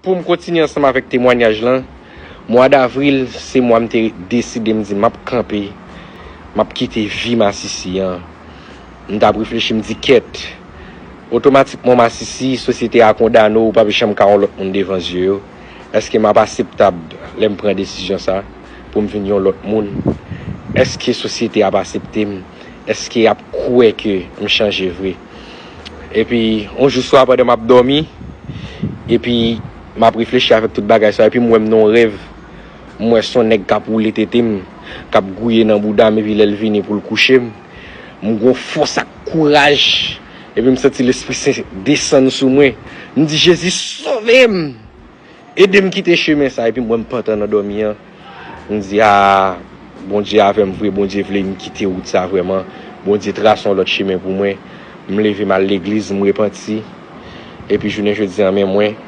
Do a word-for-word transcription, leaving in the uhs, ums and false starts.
Pou m kontinye ansanm avèk temwanyaj lan, mwa davril se mwa m te deside m di m ap kanpe, m ap kite vi masisi an. M t ap reflechi, m di kèt, otomatikman masisi, sosyete a kondane w, ou p ap janm ka yon lòt moun devan zye yo. Èske m ap akseptab lè m pran desizyon sa pou m vin yon lòt moun? Èske sosyete ap aksepte m? Èske y ap kwè ke m chanje vre? Epi yon jou swa pandan m ap dòmi, epi m ap reflechi avèk tout bagay sa, epi m wè m nan yon rèv, m wè se yon nèg k ap woule tete m, k ap gouye nan bouda m, epi lè l vini pou l kouche m, m gon fòs ak kouraj, epi m santi Lespri Sen desann sou mwen. M di, Jezi, sove m! Ede m kite chemen sa, epi m wè m pantan nan dòmi an. M di, a, Bondye avè m vre, Bondye vle m kite wout sa vrèman. Bondye trase yon lòt chemen pou mwen. M leve m al legliz, m repanti. Epi jounen jodi an, men mwen,